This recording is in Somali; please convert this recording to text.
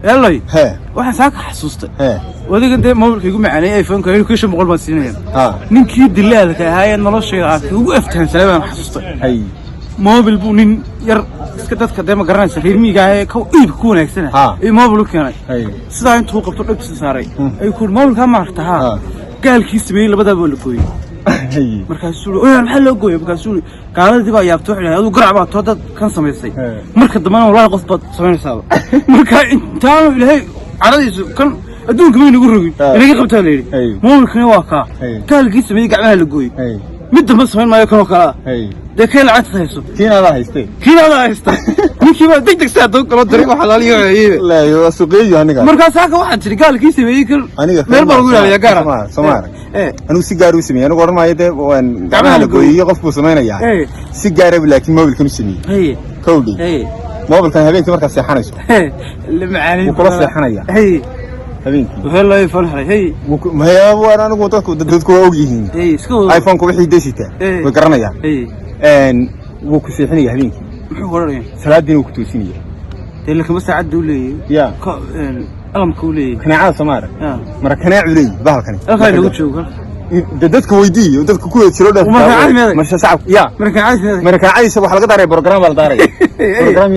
Elay. Hee. Waxaan saa ka xasuustay. Hee. Wadigan dee mobilka igu macaanay iPhone-ka iyo 500 baan siinaya. Ha. Ninkii dilaalka ahaa ee noloshayda arkay ugu aftahansanay baan xasuustay. Hay. Mobil buu nin yar iska dadka dee ma garanaysa reer miyiga ah ee ka iibka ku wanaagsana Ha. ayuu mobil u keenay. Hay. Sidaa intuu qabto dhegtiisa saaray ayuu ku yidhi, mobilkaa ma aragta? Haa. Ha. Gaalkii sameeyey labadaaba waa la gooyey. Hay. Markaasuu yidhi, oyaa maxaa loo gooyey? Markaasuu yidhi, gaaladii baa yaabtay, waxay dhahay aduu garac baa too dad kan samaysay. Marka dambena wallahi qof baad samaynaysaaba. Marka intaanu Ilaahay caradiisu kan adduunka may nagu rogin inaga qabtaa la yidhi. Mobilkani waa kaa. Gaalkii sameeyey gacmaha la gooyey. Mid dambe samayn maayo kanoo kale ah. Dee kee lacagta hayso? Kiina adaa haystee. Kiina adaa haysta. Ninkii baa deg deg saa doo kaloo diray waxa laaliyo waxeeyey. Laayo waa suuqeeyo aniga. Markaas halka waxaad tidhi gaalkii sameeyey kan Aniga meel baa lagu ilaaliyaa gaara. Soo ma arag. Ee. Anigu si gaar u sameeyey. Anigu odhan maayo dee waan gacmaha la gooyey qof buu samaynayaa. Ee. Si gaara buu laakiin mobilkan u sameeyey. Haye. Kowdhi. Haye. Mobilkan habeenkii markaad seexanayso. Hee, la macaanay. Wuu kula seexanaya. Haye. Habeenkii. Wuxuu loo iPhone helay. Haye. Maya, waan anigu dadku waa og yihiin. Haye, iska wado. iPhone-ka wixii desitaa way garanayaan. Haye. Wuu ku seexinaya habeenkii. Muxuu odhanaya? Salaadiina wuu ku toosinaya. Dee lakama saacadda u leeyahay. Ya. Ka alamka u leeyahay. Kaneecada soo ma arag. Ya. Mara kaneecu leeyihi bahalkani. Halkaa lagu joogo halka. De dadka weydii dadka ku jiro dhan. Marka caadi meeday? Marka shacab ya. Marka caadi meeday? Marka caadi waxa laga daaraya program baa la daaraya. Program.